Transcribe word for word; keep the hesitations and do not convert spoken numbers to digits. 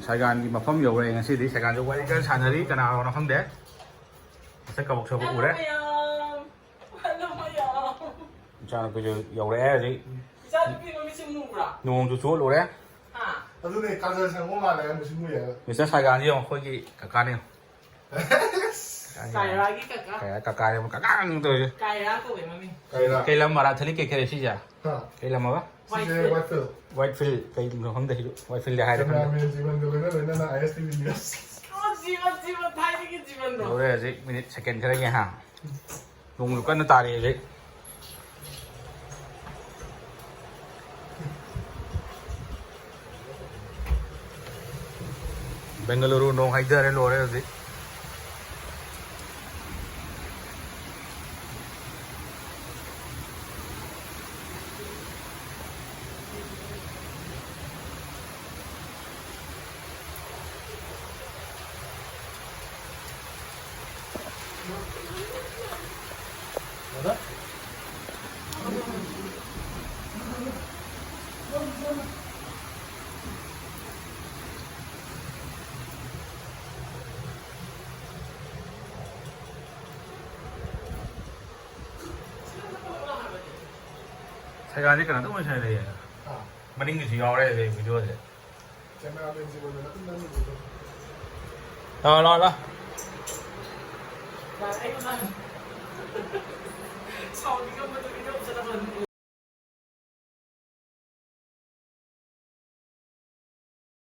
ꯁꯥꯏꯒꯥꯟꯒꯤ ꯃꯐꯝ ꯌꯧꯔꯦ ꯉꯁꯤꯗꯤ꯫ ꯁꯥꯏꯒꯥꯟꯁꯨ ꯋꯥꯔꯤ ꯀꯟꯅ ꯁꯥꯟꯅꯔꯤ, ꯀꯅꯥꯅꯣ ꯈꯪꯗꯦ꯫ ꯃꯁꯛ ꯀꯕꯣꯛ ꯁꯕꯣꯛ ꯎꯔꯦ꯫ ꯃꯌꯥꯝ꯫ ꯍꯜꯂꯣ, ꯃꯌꯥꯝ꯫ ꯏꯆꯥꯅꯨꯄꯤꯁꯨ ꯌꯧꯔꯛꯑꯦ ꯍꯧꯖꯤꯛ꯫ ꯏꯆꯥꯅꯨꯄꯤ ꯃꯃꯤꯠꯁꯦ ꯃꯨꯕ꯭ꯔꯥ? ꯅꯣꯡꯁꯨ ꯆꯣꯠꯂꯨꯔꯦ꯫ ꯍꯥ? ꯑꯗꯨꯅꯦ, ꯀꯥꯖꯜ ꯁꯪꯕ ꯃꯥꯜꯂꯦ, ꯃꯁꯤ ꯃꯨꯏ ꯍꯥꯏꯕ꯫ ꯃꯤꯁꯇꯔ ꯁꯥꯏꯒꯥꯟꯁꯤ ꯌꯦꯡꯉꯣ, ꯑꯩꯈꯣꯏꯒꯤ ꯀꯀꯥꯅꯦ꯫ ꯀꯥꯏꯔꯥꯒꯤ ꯀꯀꯥ꯫ ꯀꯥꯏꯔꯥ ꯀꯀꯥꯅꯦ, ꯀꯀꯥ ꯉꯥꯛꯇ ꯇꯧꯔꯤꯁꯦ꯫ ꯀꯥꯏꯔꯥ ꯀꯧꯋꯦ ꯃꯃꯤꯡ꯫ ꯀꯥꯏꯔꯥ꯫ ꯀꯩ ꯂꯝ ꯃꯔꯥ ꯊꯂꯤ ꯀꯩ ꯈꯔꯦ ꯁꯤꯁꯦ? ꯍꯥ꯫ ꯀꯩ ꯂꯝ ꯍꯥꯏꯕ? ꯁꯤꯁꯦ Whitefield꯫ Whitefield꯫ Whitefield ꯀꯩ ꯈꯪꯗꯦ ꯑꯩꯁꯨ꯫ Whitefield ꯍꯥꯏꯔꯦ ꯈꯪꯗꯦ꯫ Cameraman ꯖꯤꯕꯟꯒ ꯂꯣꯏꯅ ꯂꯣꯏꯅꯅ I S T V News꯫ ꯑꯣ, ꯖꯤꯕꯟ, ꯖꯤꯕꯟ, ꯊꯥꯏꯅꯒꯤ ꯖꯤꯕꯟꯗꯣ꯫ ꯌꯧꯔꯦ ꯍꯧꯖꯤꯛ ꯃꯤꯅꯤꯠ ꯁꯦꯀꯦꯟ ꯈꯔꯒꯤ ꯍꯥ꯫ ꯅꯣꯡꯁꯨ ꯀꯟꯅ ꯇꯥꯔꯛꯑꯦ ꯍꯧꯖꯤꯛ꯫ ꯕꯦꯡꯒꯂꯨꯔꯨ ꯅꯣꯡ ꯍꯩꯊꯔꯦ, ꯂꯣꯏꯔꯦ ꯍꯧꯖꯤꯛ꯫ ꯁꯥꯏꯒꯥꯟꯁꯦ ꯀꯩꯅꯣ ꯑꯗꯨꯝ ꯑꯣꯏꯅ ꯁꯥꯟꯅ ꯂꯩꯌꯦ꯫ ꯑꯥ꯫ ꯃꯅꯤꯡꯒꯤꯁꯨ ꯌꯥꯎꯔꯦ ꯍꯧꯖꯤꯛ ꯚꯤꯗꯤꯑꯣꯁꯦ꯫ ꯀꯦꯃꯦꯔꯥꯃꯦꯟꯁꯤꯕꯨ ꯂꯣꯏꯅ ꯑꯗꯨꯝ ꯅꯝꯃꯤꯁꯤꯕꯨ꯫ ꯂꯥꯛꯑꯣ, ꯂꯥꯛꯑꯣ, ꯂꯥꯛꯑꯣ꯫ ꯁꯥꯎꯟꯒꯤ ꯀꯝꯕꯗꯨꯒꯤ ꯀꯝꯕꯗꯨꯅ